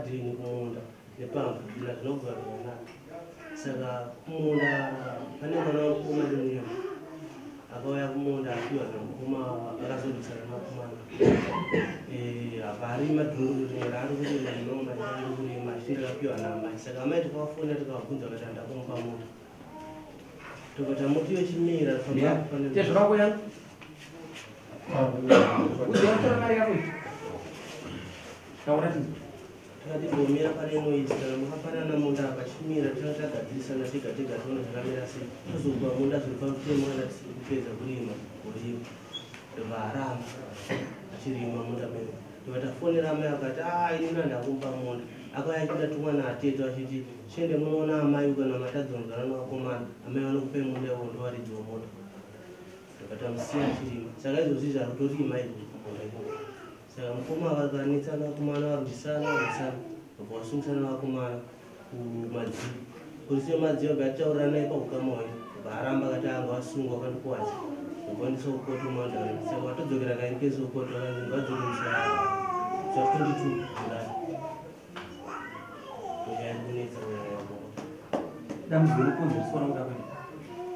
Kugadheni, kumunda nepamba zvinhu hazvina kugara zvakanaka. Saka kumunda pane mwana wamukoma Chimunyemba akauya kumunda apiwa namukoma, akazodisana nakomana apa arima dhundu rimwe raari kurima nemamwe ari kurima achiti ndakapiwa naamai. Saka amai tikavafonera, tikavabvunza, vakati handakumupa munda. Tokati muti wechimira. Tezvo vako yangu uzotora mari yako iyi, taura tinzwa. Takati mbomira pane noise. Kana makapanana munda apa, chimira tinenge tagadzirisana tega tega, tione zvakamira sei, tozokupa munda zviri pamutemo. Kana tisiri kupedza kurima kurima, ndobva aramba achirima munda medu. Ndobva tafonera amai, akati a inini handakumupa munda. Akauya achinda tumwa naatete achiti chiende munoona amai, kana matadzonzwana nevakomana, amai vanokupai munda iwo, ndowaridziwa munda. Ndobva tamusiya achirima. Saka izvozvi izvi ari kutorima izvozvi kumunda ikoko. Saka mukoma vakanetsana, vakomana varwisana varwisana, ndobva vasungisana vakomana kumadziva, polisi yemadziva. Bva yataurirana naye paukama hwedu, ndobva aramba, akati anga vasungwa vakandikuwadza, ndobva vaendeswa kukoti kuMount. Saka vatodzokera kaini kesi kukoti, vakanzi ngavadzoke musi wa 22 July. Nyaya iri kunetsa kunyanya. Dambudziko rikukonzereswa nokuda kwei?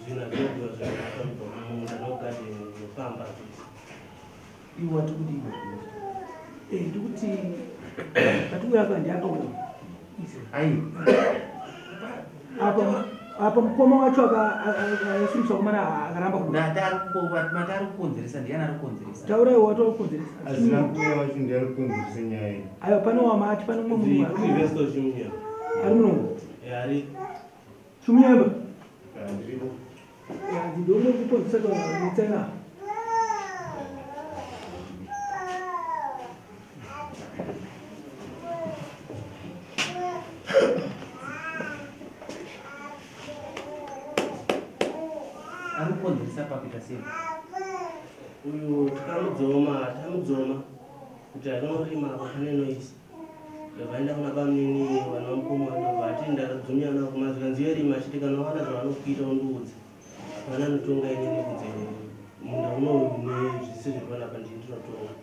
Zvinhu hazvinokuva zvakanaka kubva kumunda nokugadheni nepamba zvese. Iwe wati kudii? Ndikuti patiuya apa, ndiapa uyo. Ai. Apa apa mukoma wacho akasungisa komana, akaramba kuda. Mati ari kukonzeresa, ndiani ari kukonzeresa? Taurai wati wakukonzeresa. Azina kuuya wacho ndiari kukonzeresa nyaya iyi. Aiwa, pane wamati pane mumwe munhu Kuvesto Chimunyemba. Ari munomu? Ari. Chimunyemba. Ndiripo. Ndomwe kukonzeresa kanetsana. Ari kukonzeresa pakuita sei? Uyu tikamudzoma, tamudzoma kuti anorima apa pane noise. Ndobva kuna bamunini vana mukoma, ndobva ati ndakadzumira navo kumazvikanzi yorima, achiti kana wawana zvavanokuita undiudze, hapana anotonga inini kunze. Munda unoyu nezvese zviri panapa ndini ndinotonga.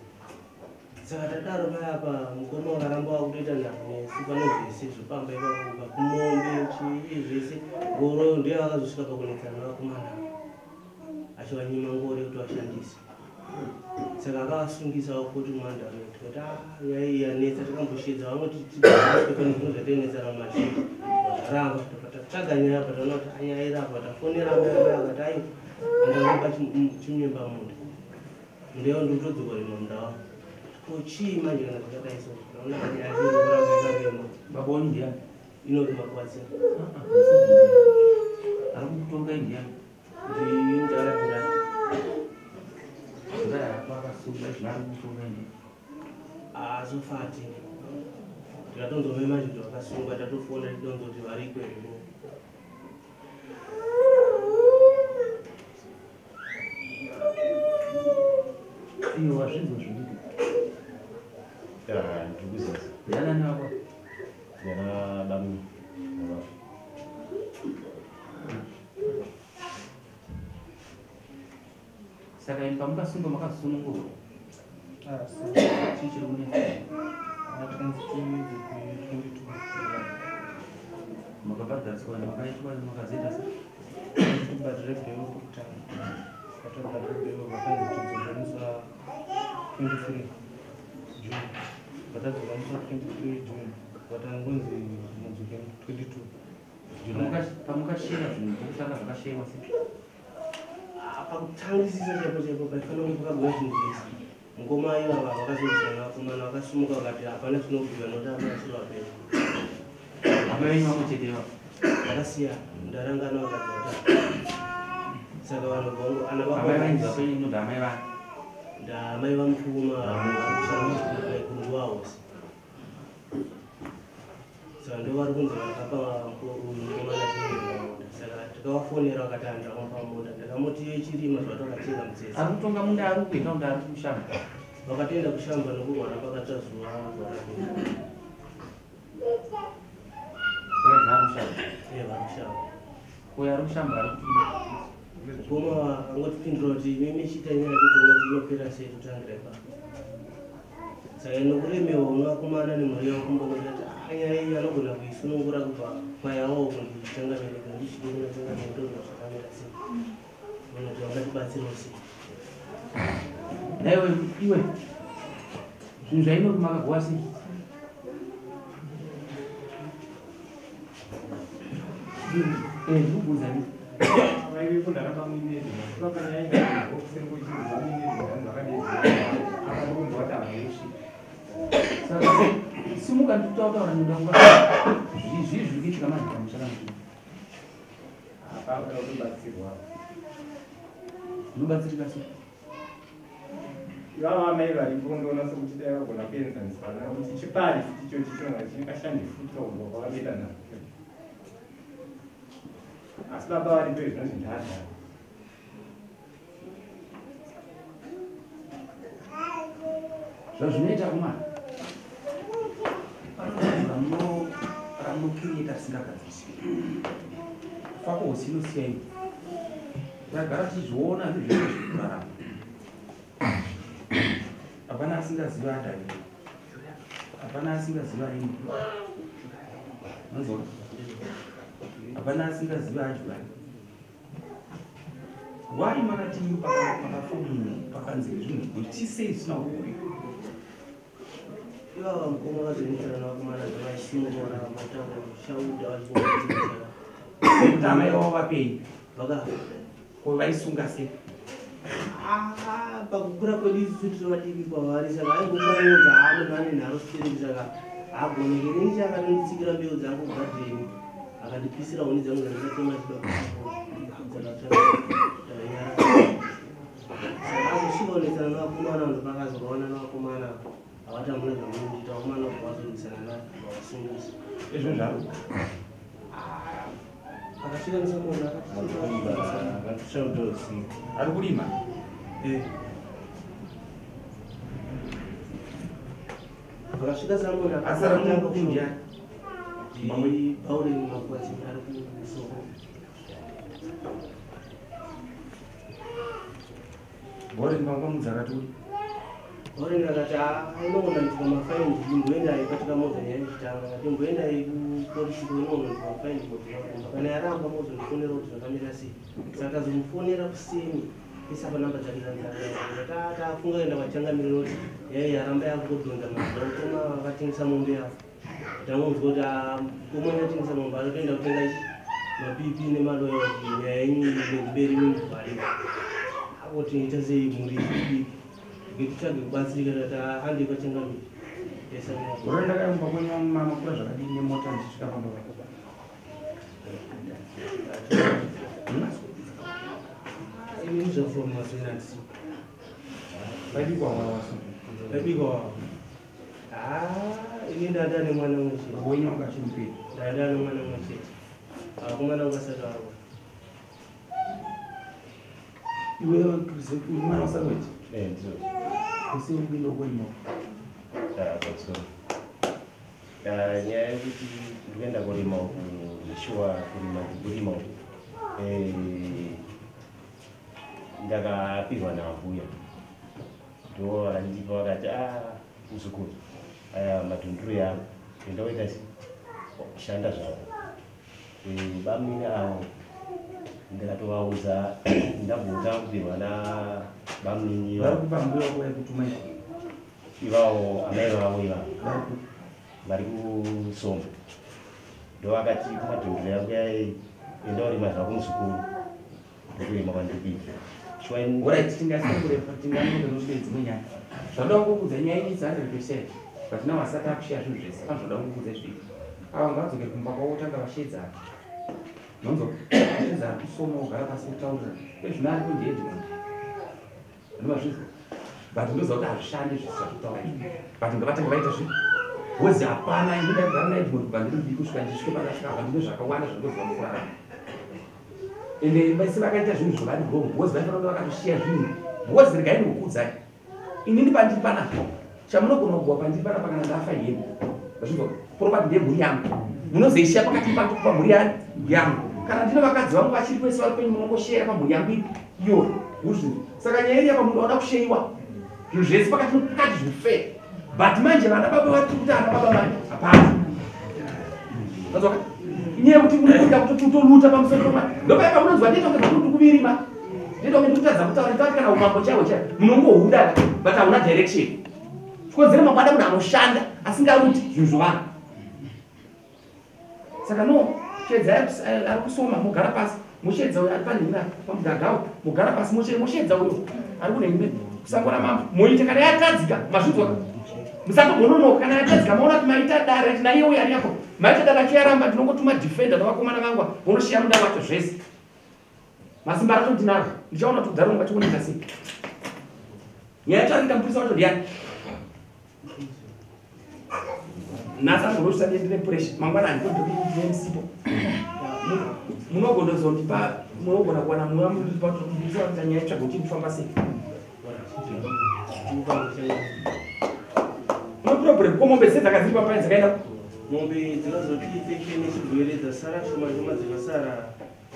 Saka tadaro payapa, mukoma wakaramba wakutoita nharo nesu pane zvese zvepamba ipapo, kubva kumombe, chii, zvese, ngoro. Ndiye vakazosvika pakunetsana navakomana, achivanyima ngoro yekuti vashandise. Saka akavasungisawo koti mumandaro. Tikati a nyaya iyi yanetsa. Takamboshedza vamwe tidziswe pane zvinhu zvatainetsana mumashiti, zvaramba. Tobva tatsvaga nyaya, pa taona kuti anyaya iri apa. Tafonera amai, amai akati aiwa, andakupa Chimunyemba munda. Munda iwo ndikutodzoka rima munda wavo. Ko chii manje kana zvakadai? So taona nyaya iri kuramba yakarema. Baba wenyu ndiani? Inoti Makwatsi. Ari kukutongai ndiani? Ndindaradhura. Jurai akasungwa izvo, ari kukutongai ndiani? Azofati tikatonzwa manje kuti vakasungwa, tatofona titonzwa kuti variko here. Iyo wazvinzwa zviviri? Ndiri kuziva. Ndianani wako? Ndana bamu baba. Saka imi pamukasungwa makasunungurwa? Chii chiri kunetsa? Tikanzi tidzoke 22 July. Makabhadhariswa, makaitwa, makazoita sei? Tibhadhire bail pokutanga. Patabhadhire bail, vakanzi tidzoke musi wa 23 June. Vatadzoka musi wa 23 June, vatangonzi mudzoke 22 July. Pamukashera zvinhu pokutanga, zvakashewa sei? Pakutangisisa chaipo chaipo paifanira kunge pakagova zvinhu zvese, mukoma ivava vakazorwisana vakomana, vakasumuka vakati hapana chinobvira nokuti amai asiri vapenyu. Amai venyu vamwe chete ivavo? Vakasiyana, ndarangana vakati vatatu. Saka vanhu vangu ana Amai venyu vapenyu inonzi amai vani? Ndaamai vamukuma maiguru vahosi. Saka ndo vari kunzi vakapa mukomana Chimunyemba munda. Saka tikavafonera, vakati handiramupa munda, ndakamuti chirima zvatakacheka mutsetse. Ari kutonga munda ari kuenda kuti ari kushamba? Vakatoenda kushamba nokurwara, pakatsva zuva zuva rapera. Saka zvina ari kushamba? Vari kushamba. Uyo ari kushamba ari kuti? Mukoma angotipindura kuti imimi chiita nyaya yacho, toona kuti inopera sei, totangira ipapo. Saka nokuremewa unovakomana nemhuri yavo kumbokuti anyaya iyi anogona kuisunungura kubva kwayawo kundichangamireka ndichide kunachangamira ndozva zvakamira sei. Unoti vangatibatsirawo sei. Naiwe iwe zvinhu zvainoti makagowa sei? Ndikubvunza ni. Saka simuka ndikutaura ndoda zvii zviri kuitika manje pamusha kana kuti Apa kubatsirwa. Unobatsirika sei? Ivava amai varipo ndoona sekuti dai vagona kuenzaniswa navo kuti chipari futi ichochi chinonga chingashande futi pakurwa kwavanoita nazvo. Asi baba varipo zvinonzi ndadhara. Zvazvinoita kumana pane ramunokiriyeta risingagadziriswi. Fako hosi inosiya iwe. Tagara tichizviona zvinhu zvese zviri kurarama. Hapana asingaziva Adhavi. Hapana asingaziva ini. Manzwa? Hapana asingaziva Ajulai. Why makati pakafomu pakanzi zvinhu kuti sei zvisina kubudirira? Ivava mukoma vazoenderana navakomana zvavachingora vambotaura kushauda vachingoa. Kuti amai vavo vapei? Vakafa. Ko vaisunga sei? Pakukura kwedu isusu tiri vadiki kwavari saka aingokura inonzi haa munhu ane nharo stereki saka haagoneki. Inini chaakatonditsikira mbeu dzangu kugadheni akandipisira huni dzangu dzandakatema achida kudzakanyarara. Saka azosvika kunetsana navakomana vanhu pakazovaona navakomana havati hamuna zvamunoita vakomana vabva vazorwisana navo vavasungisa. Izvo zvaro. Akasvika nesamuona Akatishaudha usiku. Ari kurima? Akasvika samuona Asara munhu ndiani? Paureni Makwati ari kusoko. Bhori mangwamudza akati uri. Paureni akati inogona kuitika mafaindi imboendai patikamuudza nyaya yechitanga akati imboendai kupolisi inogona kuitika mafaindi kuti kana yaramba mozondifonera kuti zvakamira sei. Saka azomufonera kuseni isa panamba dzake dzanzaa tafunga kuenda kwachangamire kuti yai yaramba yakugodhonza mazuva mukoma vakatengesa mombe yavo. Tangonzwa kuti mukoma atengesa mombe anotoenda kutenga ichi mapipi nemaloya kuti nyaya yenyu nemberi mimubharira. Apo tinoita sei mhuri idiki titsvage kubatsirika tati hande kwachangamire. Gore ndakayamba kwenyu makura zvakadini nemota ndichisvika pamba pako? Ini zvafoma maswera ndisi. Vaibikwa wawa so. Vaibikwa wawa. Ini ndada nemwana mumwe chete. Wenyu wanga achiri mupenyu? Ndada nemwana mumwe chete. Vakomana vakasati varwa. Iwe uri mwana waSamuel? Ndizvo. Usi uri kuenda kurima? Pamusoro. Nyaya yekuti ndikuenda kurima uku shuwa kurima kurima uku. Ndakapirwa nambuya. Ndo vakandipa vakati muzukuru aya madhunduru yangu enda woita shanda zvako. Bamini avo ndakatovaudza ndabvota kupirwa nabamini vari kupa mbuya wako vaikutuma iko? Ivavo amai vavo ivavo vari kusoma. Ndo vakati kumadhunduru yangu yai enda urima zvako muzukuru. Ndokurima kwandiri kuita. Alright, tingasingure tingangoda nosvika dzimwe nyaya. Zvandoda kukudza nyaya iyi 100% but now asati akushiya zvinhu zvese. Pane zvandoda kukudza izvi. Ava ngavadzokere kumba kwavo votanga vashedzana. Nonzwa? Vashedzana kusoma vogara pasi votaurirana. Ezvino aripo ndiEdmund. Ndovazvinzwa. But ndoziva kuti hazvishandi zvese zvakutaura izvi. But ngavatange vaita zvinhu. Because hapana ini ndagara naEdmund kubva ndiri mudiki kusvika ndichisvike pandasvika apa ndine zvakawanda zvandoziva mukurarama. Ende vese vakaita zvinhu zvavari wrong because vaifanira kunge vakatoshiya zvinhu. Because regai ndikukuudzai. Inini pandiri panapa chamunogona kugowa pandiri panapa kana ndafa yenu. Vazvinzwa? Property ndemhuri yangu. Munozoishiya pakati patokupa mhuri yangu. Kana ndine vakadzi vangu vachiri kwese vari kwenyu munongoshera pamhuri yangu iyoyo. Uzvinzwa? Saka nyaya iri apa munhu anoda kusheiwa. Zvinhu zvese pakati pakati zviri fair. But manje vana baba vatiri kuti ana baba manje hapana. Vanzwaka? Inyaya yekuti unoita kuti utoluta pamusoro pemwana. Ndopaya pamunonzwa ndinoita kunge ndiri kuvirima. Ndinoita kunge ndiri kutadza kutaura ndati kana umambo chaiwo chaiwo munongohuda but hauna direction. Chikonzero mangwana munhu anoshanda asingaruti zvinhu zvevanhu. Saka no, Shedza ari kusoma mogara pasi. Moshedza uyo ari panhina pamugagawo mogara pasi moshedza uyo ari kunhina kusango ramambo moita kana yatadzika mazvinzwa musatombononoka kana yatadzika maona kuti maita dare naiye uyo ari yako maita dare achiyaramba ndinongotuma defender navakomana vangu vonoshiya munda wacho zvese masimba racho ndinaro ndichaona kuti udharo ungachioneka sei nyaya yacho arikuita mupurisa wacho ndiyani nhasi anogona ndine pressure mangwana handikondine musipo munogona kuzondipa munogona kuwana mweya mundipa nyaya tsvaga kuti ndifamba sei no problem ko mombe dzese dzakadziri papaya dzakaenda mombe dzakazoti infection nechirwere dzasara shoma shoma dzikasara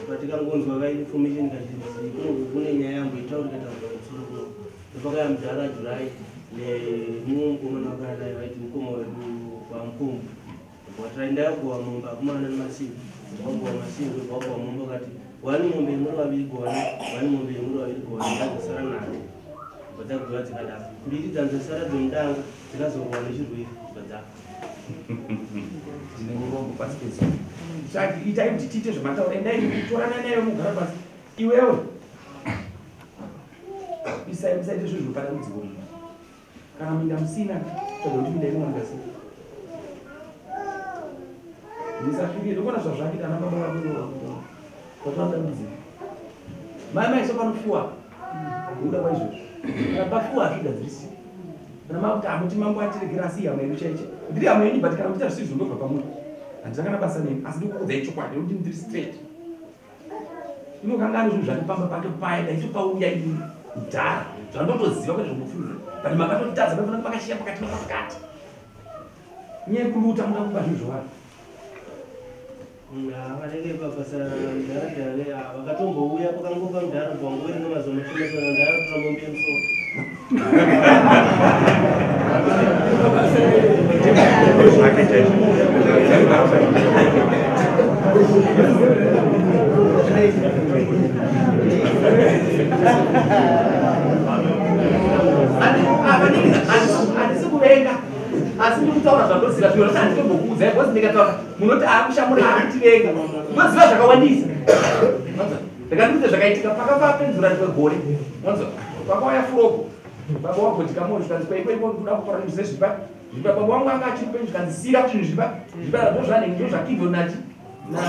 patikangonzwa ka information kazhinji kuno kune nyaya yamboitaurika taurika pamusoro kuno ndopakaya mudhara July nemumwe mukomana wakaya naye vaiti mukoma wedu wamukombo wataenda kugowa mombe akomana nemasimbi wagowa masimbi wagowa mombe wakati wani mombe muri vaviri gowani wani mombe muri vaviri gowani ndazosara nayo bva dzagowa dzikadaro mbiri dzanzosara dzemudanga dzikazorohwa nechirwere bva dzafa ndine urombo pasi pezuva saka itai kuti tiite zvamataura endai torana nayo mugara pasi iwewe isai musaite zvinhu zvinopa dambudziko mumba kana minda musina tsvaga kuti minda inowanika sei musafirire ndokona zvazvakuita ana baba vako vatova dambudziko mai mai so panofiwa kuda kwaizvozvo kana pafiwa hazvigadzirisi kana makuti amuti mambo atiregera asi hama yedu chaiche ndiri hama yenyu but kana muchiita zvisizvo ndobva pamuri handina kana basa neni asi ndikukuudzai chokwadi nekuti ndiri straight inokangani zvinhu zvandipamba pake paya ndaitopauya ini kudhara zvandotoziva kwete zvomufunza but makatotadza maifana makashiya pakati nepakati nyaya yekuluta muda kuba zvinhu zvevanhu Vanenge pabasa mudhara dhara vakatombouya pakangofa mudhara bwangoverenga mazuva mashoma mudhara kutora mombe yemusoro. Zvake chaizvo. Handisi kuvenga asi ndiri kutaura zvandoziva zvimwe zvacho handitombokuudzai because ndikataura munoti aakushamura aakutivenga ndoziva zvakawandisa. Ndakandikuudza zvakaitika pakafa penzura rimwe gore wanzwa pakauya furoko baba wagotika moyo zvikanzi kwaiko iko ndikuda kutora zvinhu zvezvipa zvipa baba wangu anga achiri penyu zvikanzi sira kuti zvinhu zvipa zvipa ndozvanenge ndozvakidho nachi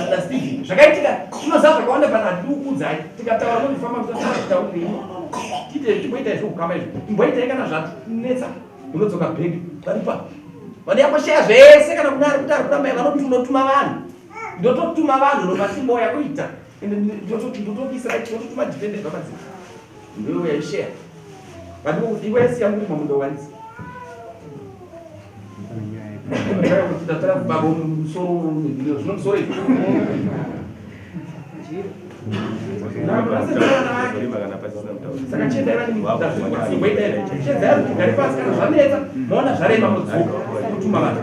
naStephen zvakaitika tinoziva zvakawanda pana handidi kukuudzai tikataura munofamba mutaurei tiite timboitai zvokukama izvo imboitai kana zvatinetsa unodzoka bhegi varipa vanoya kwasheya zvese kana kune ari kuti ari kuramba vanotuma vanhu ndototuma vanhu nomasimba yakuita ende ndotobisira ndototuma defender pamadziro ndoyouya isheya but iwe siya murima munda wanisi tatara baba musoro zvino musoro izvo saka chiendai vanimboitai chiedzai kuti mugare pasi kana zvanetsa maona zvarema mudzoka kutuma vanhu.